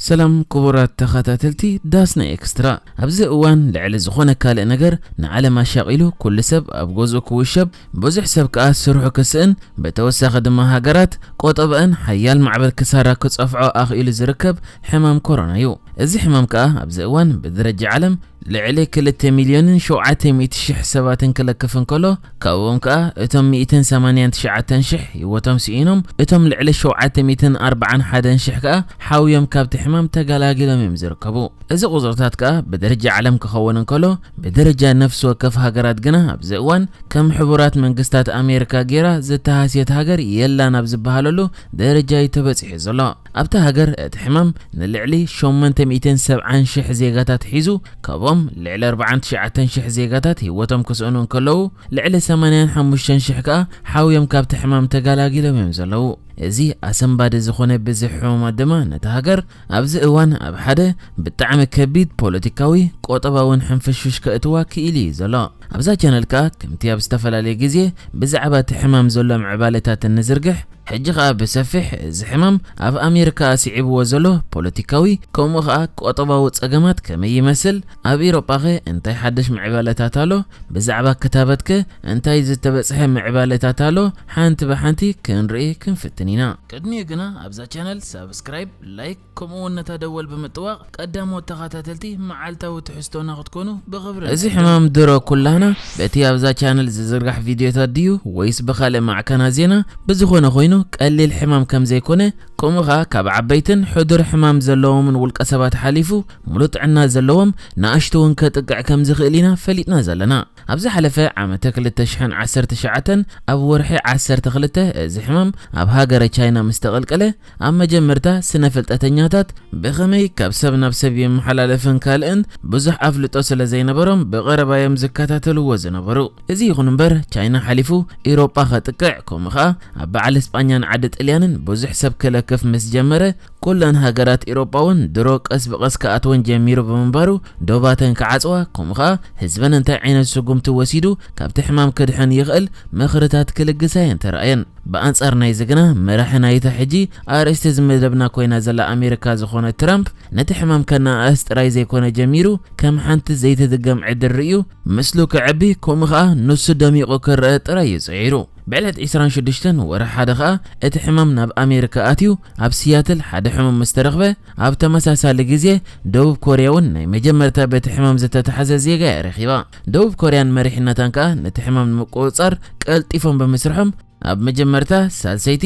ሰላም ክቡራት ተኸታተልቲ ዳስና ኤክስትራ። ኣብዚ እዋን ልዕሊ ዝኾነ ካልእ ነገር ንዓለም ኣሻቒሉ ኩሉ ሰብ ኣብ ገዝኡ ክውሸብ፣ ብዙሕ ሰብ ከኣ ስርሑ ክስእን፣ ብተወሳኺ ድማ ሃገራት ቆጠበአን ሓያል ማዕበል ክሳራ ክጸፍዖ ኣኽኢሉ ዝርከብ ሕማም ኮሮና እዩ። እዚ ሕማም ከኣ ኣብዚ እዋን ብደረጃ ዓለም ልዕሊ ክልተ ሚልዮንን ሸውዓተ ሚእቲ ሽሕ ሰባትን ክለክፍ እንከሎ፣ ካብኦም ከኣ እቶም ሚእትን ሰማንያን ትሽዓተን ሽሕ ህይወቶም ስኢኖም፣ እቶም ልዕሊ ሸውዓተ ሚእትን ኣርባዓን ሓደን ሽሕ ከኣ ሓውዮም ካብቲ ሕማም ተገላጊሎም እዮም ዝርከቡ። እዚ ቁጽርታት ከኣ ብደረጃ ዓለም ክኸውን እንከሎ፣ ብደረጃ ነፍሲ ወከፍ ሃገራት ግና ኣብዚ እዋን ከም ሕቡራት መንግስታት ኣሜሪካ ጌራ ዝተሃስየት ሃገር የላን ኣብ ዝበሃለሉ ደረጃ እዩ ተበጺሑ ዘሎ። ኣብታ ሃገር እቲ ሕማም ንልዕሊ ሸሞንተ ሚእትን ሰብዓን ሽሕ ዜጋታት ሒዙ፣ ካብኦም ልዕሊ ኣርባዓን ትሽዓተን ሽሕ ዜጋታት ህይወቶም ክስእኑ እንከለዉ፣ ልዕሊ ሰማንያን ሓሙሽተን ሽሕ ከኣ ሓውዮም ካብቲ ሕማም ተገላጊሎም እዮም ዘለዉ። እዚ ኣሰንባዲ ዝኾነ ብዝሒ ሕሙማት ድማ ነታ ሃገር ኣብዚ እዋን ኣብ ሓደ ብጣዕሚ ከቢድ ፖለቲካዊ፣ ቆጠባውን ሕንፍሽፍሽ ከእትዋ ክኢሉ እዩ ዘሎ። ኣብዛ ቻነል ከኣ ከምቲ ኣብ ዝተፈላለየ ግዜ ብዛዕባ እቲ ሕማም ዘሎ ምዕባለታት እንዝርግሕ፣ ሕጂ ከኣ ብሰፊሕ እዚ ሕማም ኣብ ኣሜሪካ ኣስዒብዎ ዘሎ ፖለቲካዊ ከምኡ ከኣ ቆጠባዊ ጸገማት ከመይ ይመስል፣ ኣብ ኤውሮጳኸ እንታይ ሓድሽ ምዕባለታት ኣሎ፣ ብዛዕባ ክታበትከ እንታይ ዝተበጽሐ ምዕባለታት ኣሎ፣ ሓንቲ ብሓንቲ ክንርኢ ክንፍትን ኢና። ቅድሚኡ ግና ኣብዛ ቻነል ሳብስክራይብ፣ ላይክ ከምኡ እውን ነታ ደወል ብምጥዋቕ ቀዳሞት ተኸታተልቲ መዓልታዊ ትሕዝቶና ክትኮኑ ብኽብሪ እዚ ንዕድም። ሕማም ድሮ ኩላህና በቲ ኣብዛ ቻነል ዝዝርጋሕ ቪድዮታት ድዩ ወይስ ብኻልእ ማዕከና ዜና? ብዝኾነ ኮይኑ ቀሊል ሕማም ከም ዘይኮነ፣ ከምኡ ኸኣ ካብ ዓበይትን ሕዱር ሕማም ዘለዎምን ውልቀ ሰባት ሓሊፉ ሙሉእ ጥዕና ዘለዎም ንኣሽቱ እውን ከጥቅዕ ከም ዝኽእል ኢና ፈሊጥና ዘለና። ኣብ ዝሓለፈ ዓመተ ክልተ ሽሕን ዓሰርተ ትሽዓተን ኣብ ወርሒ ዓሰርተ ክልተ እዚ ሕማም ኣብ ሃገረ ቻይና ምስ ተቐልቀለ፣ ኣብ መጀመርታ ስነ ፍልጠተኛታት ብኸመይ ካብ ሰብ ናብ ሰብ ይመሓላለፍን ካልእን ብዙሕ ኣፍልጦ ስለ ዘይነበሮም ብቐረባ እዮም ዝከታተልዎ ዝነበሩ። እዚ ይኹን እምበር ቻይና ሓሊፉ ኢሮጳ ከጥቅዕ ከምኡ ኸኣ ኣብ በዓል እስጳኛን ዓዲ ጥልያንን ብዙሕ ሰብ ክለክፍ ምስ ጀመረ ኩለን ሃገራት ኢሮጳ እውን ድሮ ቀስ ብቐስ ክኣትወን ጀሚሩ ብምንባሩ ዶባተን ክዓጽዋ ከምኡ ኸኣ ህዝበን እንታይ ዓይነት ስጉምቲ ወሲዱ ካብቲ ሕማም ክድሕን ይኽእል ምኽርታት ክልግሳ እየን ተራእየን። ብኣንጻር ናይዚ ግና መራሒ ናይታ ሕጂ ኣርእስቲ ዝመደብና ኮይና ዘላ ኣሜሪካ ዝኾነ ትራምፕ ነቲ ሕማም ከነኣእስ ጥራይ ዘይኮነ ጀሚሩ ከም ሓንቲ ዘይትድገም ዕድል ርእዩ ምስሉ ክዕቢ ከምኡ ኸኣ ንሱ ደሚቑ ክረአ ጥራይ እዩ ጽዒሩ። ብዕለት ዕስራን ሽዱሽተን ወርሒ ሓደ ኸኣ እቲ ሕማም ናብ ኣሜሪካ ኣትዩ ኣብ ሲያትል ሓደ ሕሙም ምስ ተረኽበ ኣብ ተመሳሳሊ ግዜ ደቡብ ኮርያ እውን ናይ መጀመርታ በቲ ሕማም ዝተታሕዘ ዜጋ እያ ረኺባ። ደቡብ ኮርያን መሪሕነታን ከኣ ነቲ ሕማም ንምቁጽጻር ቀልጢፎም ብምስርሖም ኣብ መጀመርታ ሳልሰይቲ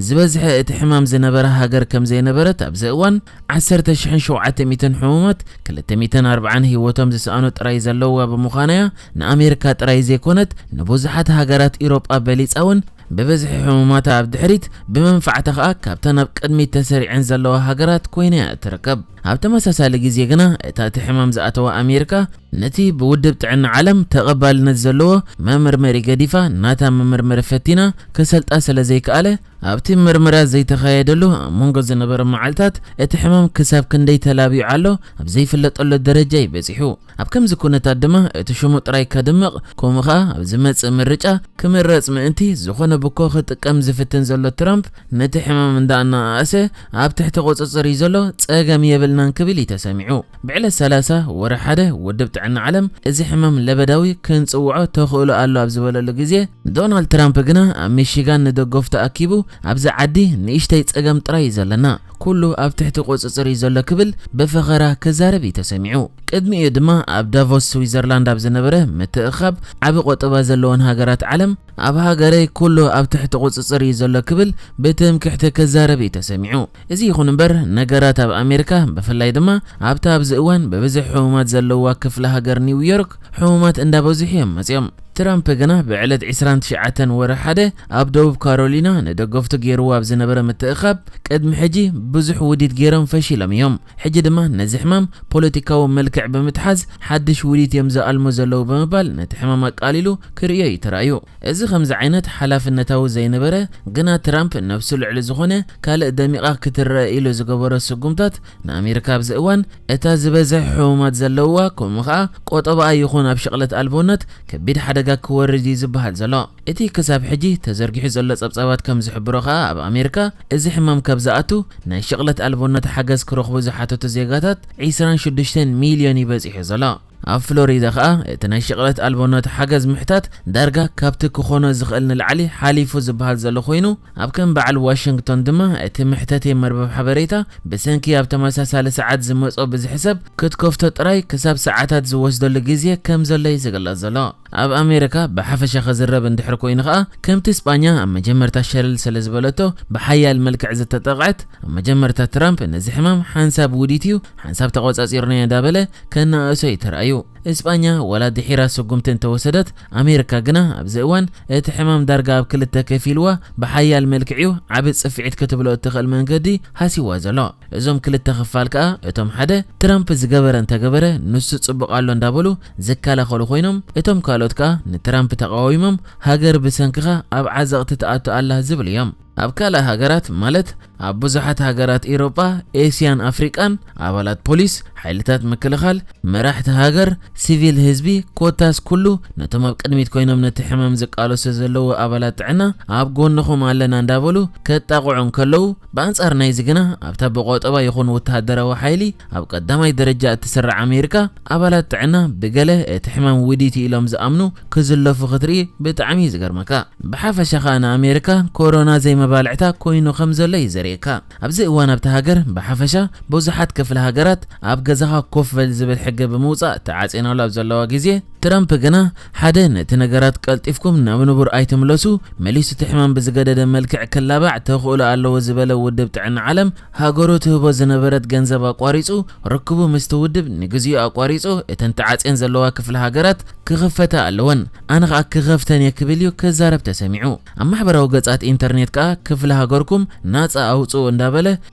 ዝበዝሐ እቲ ሕማም ዝነበራ ሃገር ከም ዘይነበረት ኣብዚ እዋን ዓሰርተ ሽሕን ሸውዓተ ሚእትን ሕሙማት ክልተ ሚእትን ኣርባዓን ህይወቶም ዝሰኣኑ ጥራይ ዘለውዋ ብምዃናያ ንኣሜሪካ ጥራይ ዘይኮነት ንብዙሓት ሃገራት ኢሮጳ በሊጻ እውን ብብዝሒ ሕሙማታ ኣብ ድሕሪት ብመንፋዕታ ኸኣ ካብተን ኣብ ቅድሚት ተሰሪዐን ዘለዋ ሃገራት ኮይና እያ እትርከብ። ኣብ ተመሳሳሊ ግዜ ግና እታ እቲ ሕማም ዝኣተዋ ኣሜሪካ ነቲ ብውድብ ጥዕና ዓለም ተቐባልነት ዘለዎ መመርመሪ ገዲፋ ናታ መመርመሪ ፈቲና ክሰልጣ ስለ ዘይከኣለ ኣብቲ ምርመራ ዘይተኻየደሉ ኣብ መንጎ ዝነበረ መዓልታት እቲ ሕማም ክሳብ ክንደይ ተላቢዑ ኣሎ ኣብ ዘይፍለጠሉ ደረጃ እዩ በጺሑ። ኣብ ከምዚ ኩነታት ድማ እቲ ሽሙ ጥራይ ከድምቕ ከምኡ ኸኣ ኣብ ዝመጽእ ምርጫ ክምረጽ ምእንቲ ዝኾነ ብኮ ክጥቀም ዝፍትን ዘሎ ትራምፕ ነቲ ሕማም እንዳኣነኣኣሰ ኣብ ትሕቲ ቁጽጽር እዩ ዘሎ ጸገም የብልናን ክብል እዩ ተሰሚዑ። ብዕለት ሰላሳ ወርሒ ሓደ ውድብ ጥዕና ዓለም እዚ ሕማም ለበዳዊ ክንጽውዖ ተኽእሎ ኣሎ ኣብ ዝበለሉ ግዜ ዶናልድ ትራምፕ ግና ኣብ ሚሺጋን ንደገፍቱ ኣኪቡ ኣብዚ ዓዲ ንእሽተይ ጸገም ጥራይ እዩ ዘለና ኩሉ ኣብ ትሕቲ ቁጽጽር እዩ ዘሎ ክብል ብፈኸራ ክዛረብ እዩ ተሰሚዑ። ቅድሚኡ ድማ ኣብ ዳቮስ ስዊዘርላንድ ኣብ ዝነበረ ምትእኻብ ዓቢ ቆጠባ ዘለወን ሃገራት ዓለም ኣብ ሃገረይ ኩሉ ኣብ ትሕቲ ቁጽጽር እዩ ዘሎ ክብል ብትምክሕቲ ክዛረብ እዩ ተሰሚዑ። እዚ ይኹን እምበር ነገራት ኣብ ኣሜሪካ ብፍላይ ድማ ኣብታ ኣብዚ እዋን ብብዝሒ ሕሙማት ዘለዋ ክፍለ ሃገር ኒውዮርክ ሕሙማት እንዳበዝሑ እዮም መጺኦም። ትራምፕ ግና ብዕለት ዕስራን ትሽዓተን ወርሒ ሓደ ኣብ ደቡብ ካሮሊና ንደገፍቱ ገይርዎ ኣብ ዝነበረ ምትእኻብ ቅድሚ ሕጂ ብዙሕ ውዲት ገይሮም ፈሺሎም እዮም። ሕጂ ድማ ነዚ ሕማም ፖለቲካዊ መልክዕ ብምትሓዝ ሓድሽ ውዲት እዮም ዝኣልሙ ዘለዉ ብምባል ነቲ ሕማም ኣቃሊሉ ክርእዮ እዩ ተራእዩ። እዚ ከምዚ ዓይነት ሓላፍነታዊ ዘይነበረ ግና ትራምፕ ነብሱ ልዕሊ ዝኾነ ካልእ ደሚቓ ክትረአ ኢሉ ዝገበሮ ስጉምታት ንኣሜሪካ ኣብዚ እዋን እታ ዝበዝሕ ሕሙማት ዘለውዋ ከምኡ ኸኣ ቆጠባኣ ይኹን ኣብ ሽቕለት ኣልቦነት ከቢድ ሓደጋ ዳርጋ ክወርድ እዩ ዝበሃል ዘሎ። እቲ ክሳብ ሕጂ ተዘርጊሑ ዘሎ ጸብጻባት ከም ዝሕብሮ ከኣ፣ ኣብ ኣሜሪካ እዚ ሕማም ካብ ዝኣቱ ናይ ሽቕለት ኣልቦነት ሓገዝ ክረኽቡ ዝሓተቱ ዜጋታት ዕስራን ሽዱሽተን ሚልዮን እዩ በጺሑ ዘሎ። ኣብ ፍሎሪዳ ከኣ እቲ ናይ ሽቕለት ኣልቦነት ሓገዝ ምሕታት ዳርጋ ካብቲ ክኾኖ ዝኽእል ንላዕሊ ሓሊፉ ዝበሃል ዘሎ ኮይኑ፣ ኣብ ከም በዓል ዋሽንግቶን ድማ እቲ መሕተቲ መርበብ ሓበሬታ ብሰንኪ ኣብ ተመሳሳሊ ሰዓት ዝመጾ ብዝሒ ሰብ ክትከፍቶ ጥራይ ክሳብ ሰዓታት ዝወስደሉ ግዜ ከም ዘሎ እዩ ዝግለጽ ዘሎ። ኣብ ኣሜሪካ ብሓፈሻ ክዝረብ እንድሕር ኮይኑ ከኣ፣ ከምቲ ስጳኛ ኣብ መጀመርታ ሸለል ስለ ዝበለቶ ብሓያል መልክዕ ዝተጠቕዐት፣ ኣብ መጀመርታ ትራምፕ ነዚ ሕማም ሓንሳብ ውዲት እዩ፣ ሓንሳብ ተቖጻጺርናዮ እንዳበለ ከነኣእሶ እዩ ተራእዩ። እስጳኛ ዋላ ድሒራ ስጉምቲ እንተወሰደት፣ ኣሜሪካ ግና ኣብዚ እዋን እቲ ሕማም ዳርጋ ኣብ ክልተ ከፊልዋ ብሓያል መልክዕ'ዩ ዓቢ ጽፍዒት ክትብሎ እትኽእል መንገዲ ሃሲዋ ዘሎ። እዞም ክልተ ክፋል ከኣ፣ እቶም ሓደ ትራምፕ ዝገበረ እንተገበረ ንሱ ጽቡቕ ኣሎ እንዳበሉ ዝከላኸሉ ኮይኖም፣ እቶም ካልኦት ከኣ ንትራምፕ ተቃዊሞም ሃገር ብሰንክኻ ኣብ ዓዘቕቲ ትኣቱ ኣላ ዝብሉ እዮም። ኣብ ካልእ ሃገራት ማለት ኣብ ብዙሓት ሃገራት ኤውሮጳ፣ ኤስያን ኣፍሪቃን ኣባላት ፖሊስ፣ ሓይልታት ምክልኻል፣ መራሕቲ ሃገር፣ ሲቪል ህዝቢ፣ ኮታስ ኩሉ ነቶም ኣብ ቅድሚት ኮይኖም ነቲ ሕማም ዝቃለሱ ዘለዉ ኣባላት ጥዕና ኣብ ጎንኹም ኣለና እንዳበሉ ከጣቕዑ እንከለዉ፣ ብኣንጻር ናይዚ ግና ኣብታ ብቆጠባ ይኹን ወተሃደራዊ ሓይሊ ኣብ ቀዳማይ ደረጃ እትስራዕ ኣሜሪካ ኣባላት ጥዕና ብገለ እቲ ሕማም ውዲት እዩ ኢሎም ዝኣምኑ ክዝለፉ ክትርኢ ብጣዕሚ እዩ ዝገርመካ። ብሓፈሻ ከኣ ንኣሜሪካ ኮሮና ዘይመባልዕታ ኮይኑ ከም ዘሎ እዩ ዘርእየካ። ኣብዚ እዋን ኣብታ ሃገር ብሓፈሻ ብዙሓት ክፍለ ሃገራት ኣብ ገዛኻ ኮፍ በል ዝብል ሕጊ ብምውጻእ ተዓጽየናሉ ኣብ ዘለዋ ግዜ፣ ትራምፕ ግና ሓደ ነቲ ነገራት ቀልጢፍኩም ናብ ንቡር ኣይትምለሱ፣ መሊሱ እቲ ሕማም ብዝገደደ መልክዕ ክላባዕ ተኽእሎ ኣለዎ ዝበለ ውድብ ጥዕና ዓለም ሃገሩ ትህቦ ዝነበረት ገንዘብ ኣቋሪጹ፣ ርክቡ ምስቲ ውድብ ንግዚኡ ኣቋሪጹ፣ እተን ተዓጽየን ዘለዋ ክፍለ ሃገራት ክኽፈታ ኣለወን። ኣነ ኸኣ ክኸፍተን እየ ክብል እዩ ክዛረብ ተሰሚዑ። ኣብ ማሕበራዊ ገጻት ኢንተርኔት ከኣ ክፍለ ሃገርኩም ናጻ ኣውጽኡ እንዳበለ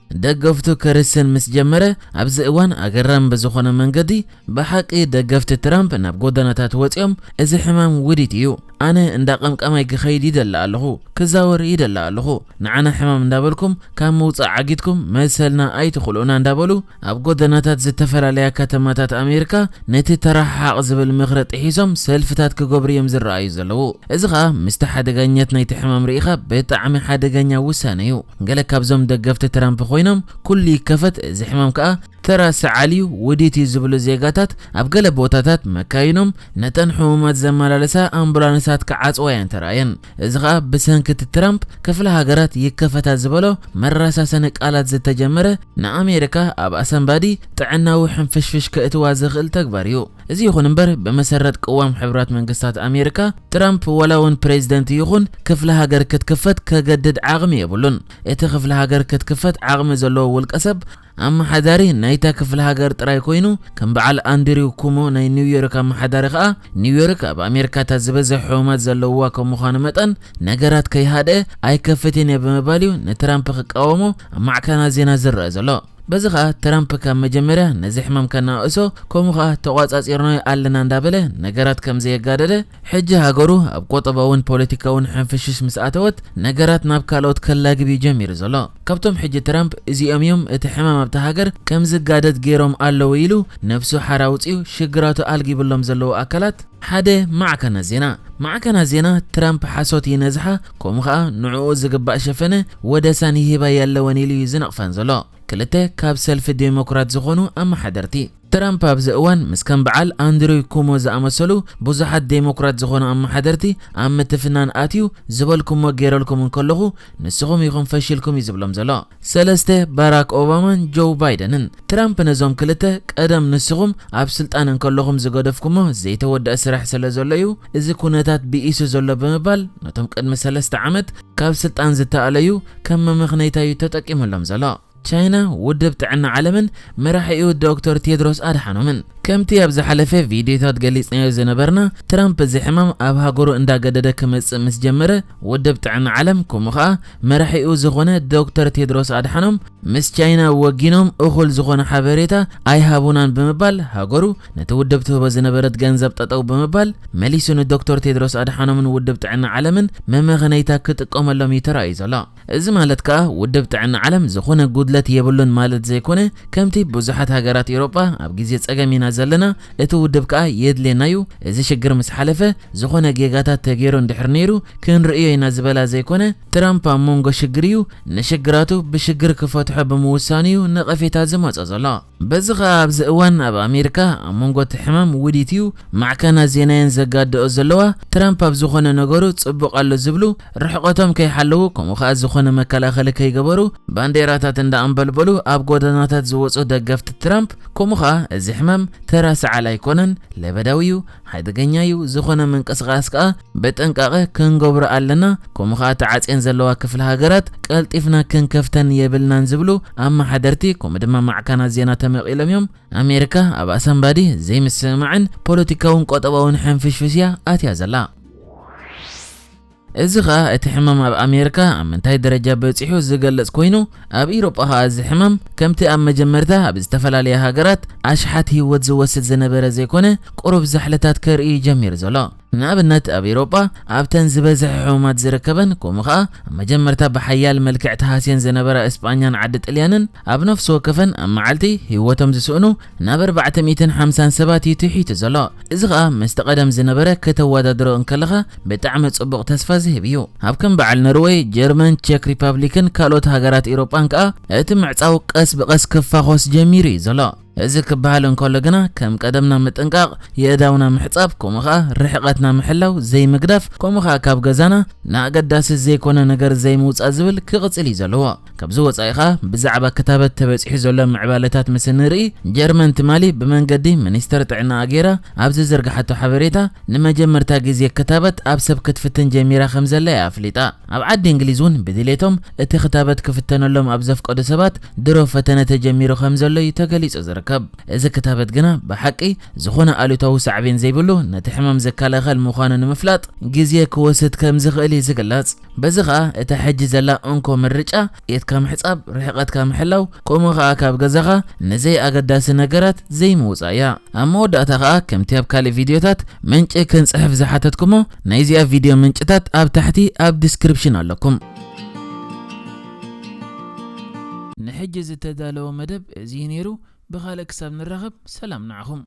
ደገፍቱ ክርስን ምስ ጀመረ፣ ኣብዚ እዋን ኣገራሚ ብዝኾነ መንገዲ ብሓቂ ደገፍቲ ትራምፕ ናብ ጎደናታት ወጺኦም፣ እዚ ሕማም ውዲት እዩ፣ ኣነ እንዳ ቀምቃማይ ክኸይድ ይደሊ ኣለኹ፣ ክዛወር ይደሊ ኣለኹ፣ ንዓና ሕማም እንዳበልኩም ካብ ምውጻእ ዓጊትኩም መሰልና ኣይትኹልኡና እንዳበሉ ኣብ ጎደናታት ዝተፈላለያ ከተማታት ኣሜሪካ ነቲ ተረሓሓቕ ዝብል ምኽሪ ጥሒሶም ሰልፍታት ክገብሩ እዮም ዝረኣዩ ዘለዉ። እዚ ኸኣ ምስቲ ሓደገኛት ናይቲ ሕማም ርኢኻ ብጣዕሚ ሓደገኛ ውሳነ እዩ። ገለ ካብዞም ደገፍቲ ትራምፕ ኮይኖም ኩሉ ይከፈት፣ እዚ ሕማም ከኣ ተራ ሰዓል እዩ፣ ውዲት እዩ ዝብሉ ዜጋታት ኣብ ገለ ቦታታት መካይኖም ነተን ሕሙማት ዘመላለሳ ኣምቡላንሳት ክዓጽዋ እየን ተራእየን። እዚ ኸኣ ብሰንኪ እቲ ትራምፕ ክፍለ ሃገራት ይከፈታ ዝበሎ መረሳሰኒ ቃላት ዝተጀመረ ንኣሜሪካ ኣብ ኣሰንባዲ ጥዕናዊ ሕንፍሽፍሽ ከእትዋ ዝኽእል ተግባር እዩ። እዚ ይኹን እምበር ብመሰረት ቅዋም ሕቡራት መንግስታት ኣሜሪካ ትራምፕ ዋላ እውን ፕሬዚደንት ይኹን ክፍለ ሃገር ክትክፈት ከገድድ ዓቕሚ የብሉን። እቲ ክፍለ ሃገር ክትክፈት ዓቕሚ ዘለዎ ውልቀ ሰብ ኣመሓዳሪ ናይታ ክፍለ ሃገር ጥራይ ኮይኑ፣ ከም በዓል ኣንድሪው ኩሞ ናይ ኒውዮርክ ኣመሓዳሪ ከኣ፣ ኒውዮርክ ኣብ ኣሜሪካ እታ ዝበዝሕ ሕሙማት ዘለውዋ ከም ምዃኑ መጠን፣ ነገራት ከይሃድአ ኣይከፍትን እየ ብምባል እዩ ንትራምፕ ክቃወሞ ኣብ ማዕከናት ዜና ዝረአ ዘሎ። በዚ ከኣ ትራምፕ ካብ መጀመርያ ነዚ ሕማም ከናእሶ፣ ከምኡ ከኣ ተቋጻጺርናዮ ኣለና እንዳበለ ነገራት ከም ዘየጋደደ፣ ሕጂ ሃገሩ ኣብ ቆጠባውን ፖለቲካውን ሕንፍሽሽ ምስ ኣተወት፣ ነገራት ናብ ካልኦት ከላግብ እዩ ጀሚሩ ዘሎ። ካብቶም ሕጂ ትራምፕ እዚኦም እዮም እቲ ሕማም ኣብታ ሃገር ከም ዝጋደድ ገይሮም ኣለዉ ኢሉ ነብሱ ሓራ ኣውጺኡ ሽግራቱ ኣልጊብሎም ዘለዉ ኣካላት ሓደ ማዕከናት ዜና። ማዕከናት ዜና ትራምፕ ሓሶት ይነዝሓ፣ ከምኡ ኸኣ ንዕኡ ዝግባእ ሸፈነ ወደሳን ይህባ የለወን ኢሉ እዩ ዝነቕፈን ዘሎ። ክልተ ካብ ሰልፊ ዴሞክራት ዝኾኑ ኣመሓደርቲ። ትራምፕ ኣብዚ እዋን ምስ ከም በዓል ኣንድሪው ኩሞ ዝኣመሰሉ ብዙሓት ዴሞክራት ዝኾኑ ኣመሓደርቲ ኣብ ምትፍናን ኣትዩ፣ ዝበልኩሞ ገይረልኩም እንከለኹ ንስኹም ኢኹም ፈሺልኩም እዩ ዝብሎም ዘሎ። ሰለስተ ባራክ ኦባማን ጆው ባይደንን። ትራምፕ ነዞም ክልተ ቀደም ንስኹም ኣብ ስልጣን እንከለኹም ዝገደፍኩሞ ዘይተወደአ ስራሕ ስለ ዘሎ እዩ እዚ ኩነታት ብኢሱ ዘሎ ብምባል ነቶም ቅድሚ ሰለስተ ዓመት ካብ ስልጣን ዝተኣለዩ ከም መመኽነይታ እዩ ተጠቂሙሎም ዘሎ። ቻይና ውድብ ጥዕና ዓለምን መራሒኡ ዶክተር ቴድሮስ ኣድሓኖምን። ከምቲ ኣብ ዝሓለፈ ቪድዮታት ገሊጽናዮ ዝነበርና፣ ትራምፕ እዚ ሕማም ኣብ ሃገሩ እንዳገደደ ክመጽእ ምስ ጀመረ፣ ውድብ ጥዕና ዓለም ከምኡ ኸኣ መራሒኡ ዝኾነ ዶክተር ቴድሮስ ኣድሓኖም ምስ ቻይና ወጊኖም እኹል ዝኾነ ሓበሬታ ኣይሃቡናን ብምባል ሃገሩ ነቲ ውድብ ትህቦ ዝነበረት ገንዘብ ጠጠው ብምባል መሊሱ ንዶክተር ቴድሮስ ኣድሓኖምን ውድብ ጥዕና ዓለምን መመኸነይታ ክጥቀመሎም እዩ ተራእዩ ዘሎ። እዚ ማለት ከኣ ውድብ ጥዕና ዓለም ዝኾነ ጉድለት ለት የብሉን ማለት ዘይኮነ፣ ከምቲ ብዙሓት ሃገራት ኤውሮጳ ኣብ ግዜ ጸገም ኢና ዘለና፣ እቲ ውድብ ከኣ የድልየና እዩ። እዚ ሽግር ምስ ሓለፈ ዝኾነ ጌጋታት ተገይሩ እንድሕር ነይሩ ክንርእዮ ኢና ዝበላ ዘይኮነ፣ ትራምፕ ኣብ መንጎ ሽግር እዩ፣ ንሽግራቱ ብሽግር ክፈትሖ ብምውሳኑ እዩ ነቐፌታ ዝመጾ ዘሎ። በዚ ኸኣ ኣብዚ እዋን ኣብ ኣሜሪካ ኣብ መንጎ እቲ ሕማም ውዲት እዩ፣ ማዕከናት ዜናየን ዘጋድኦ ዘለዋ፣ ትራምፕ ኣብ ዝኾነ ነገሩ ጽቡቕ ኣሎ ዝብሉ ርሕቐቶም ከይሓለዉ፣ ከምኡ ኸኣ ዝኾነ መከላኸሊ ከይገበሩ ባንዴራታት እንዳኣንበልበሉ ኣብ ጎደናታት ዝወጹ ደገፍቲ ትራምፕ፣ ከምኡ ኸኣ እዚ ሕማም ተራ ሰዓል ኣይኮነን፣ ለበዳዊ እዩ፣ ሓደገኛ እዩ፣ ዝኾነ ምንቅስቓስ ከኣ ብጥንቃቐ ክንገብሮ ኣለና፣ ከምኡ ኸኣ ተዓጽየን ዘለዋ ክፍለ ሃገራት ቀልጢፍና ክንከፍተን የብልናን ዝብሉ ኣመሓደርቲ ከምኡ ድማ ማዕከናት ዜና ተመቒሎም እዮም። ኣሜሪካ ኣብ ኣሰንባዲ ዘይምስምማዕን ፖለቲካውን ቆጠባውን ሕንፍሽፍሽ እያ ኣትያ ዘላ። እዚ ኸኣ እቲ ሕማም ኣብ ኣሜሪካ ኣብ ምንታይ ደረጃ በጺሑ ዝገልጽ ኮይኑ፣ ኣብ ኢሮጳ ኸኣ እዚ ሕማም ከምቲ ኣብ መጀመርታ ኣብ ዝተፈላለያ ሃገራት ኣሽሓት ህይወት ዝወስድ ዝነበረ ዘይኮነ፣ ቁሩብ ዛሕልታት ከርኢ ጀሚሩ ዘሎ። ንኣብነት ኣብ ኢሮጳ ኣብተን ዝበዝሐ ሕሙማት ዝርከበን፣ ከምኡ ኸኣ ኣብ መጀመርታ ብሓያል መልክዕ ተሃስየን ዝነበራ እስጳኛን ዓዲ ጥልያንን ኣብ ነፍሲ ወከፈን ኣብ መዓልቲ ህይወቶም ዝስእኑ ናብ ኣርባዕተ ሚእትን ሓምሳን ሰባት እዩ ትሒቱ ዘሎ። እዚ ኸኣ ምስቲ ቀደም ዝነበረ ከተወዳድሮ እንከለኻ ብጣዕሚ ጽቡቕ ተስፋ ዝህብ እዩ። ኣብ ከም በዓል ኖርወይ፣ ጀርመን፣ ቸክ ሪፓብሊክን ካልኦት ሃገራት ኤውሮጳን ከኣ እቲ ምዕጻው ቀስ ብቐስ ክፋኾስ ጀሚሩ እዩ ዘሎ። እዚ ክበሃል እንከሎ ግና ከም ቀደምና ምጥንቃቕ፣ የእዳውና ምሕጻብ፣ ከምኡ ኸኣ ርሕቐትና ምሕላው፣ ዘይምግዳፍ፣ ከምኡ ኸኣ ካብ ገዛና ንኣገዳሲ ዘይኮነ ነገር ዘይምውጻእ ዝብል ክቕጽል እዩ ዘለዎ። ካብዚ ወጻኢ ኸኣ ብዛዕባ ክታበት ተበጺሑ ዘሎ ምዕባለታት ምስ እንርኢ፣ ጀርመን ትማሊ ብመንገዲ ሚኒስተር ጥዕናኣ ገይራ ኣብ ዝዘርግሓቶ ሓበሬታ፣ ንመጀመርታ ግዜ ክታበት ኣብ ሰብ ክትፍትን ጀሚራ ከም ዘላ እያ ኣፍሊጣ። ኣብ ዓዲ እንግሊዝ እውን ብድሌቶም እቲ ክታበት ክፍተነሎም ኣብ ዘፍቀዱ ሰባት ድሮ ፈተነ ተጀሚሩ ከም ዘሎ እዩ ተገሊጹ ዝርከብ። እዚ ክታበት ግና ብሓቂ ዝኾነ ኣሉታዊ ሳዕቤን ዘይብሉ ነቲ ሕማም ዝከላኸል ምዃኑ ንምፍላጥ ግዜ ክወስድ ከም ዝኽእል እዩ ዝግለጽ። በዚ ኸኣ እታ ሕጂ ዘላ እንኮ ምርጫ ኢድካ ምሕጻብ፣ ርሕቐትካ ምሕላው፣ ከምኡ ኸኣ ካብ ገዛኻ ንዘይኣገዳሲ ነገራት ዘይምውጻእ እያ። ኣብ መወዳእታ ኸኣ ከምቲ ኣብ ካልእ ቪድዮታት ምንጪ ክንጽሕፍ ዝሓተትኩሞ፣ ናይዚኣ ቪድዮ ምንጭታት ኣብ ታሕቲ ኣብ ዲስክሪፕሽን ኣለኩም። ንሕጂ ዝተዳለወ መደብ እዚ እዩ ነይሩ። ብኻልእ ክሳብ ንራኸብ ሰላም ንዓኹም።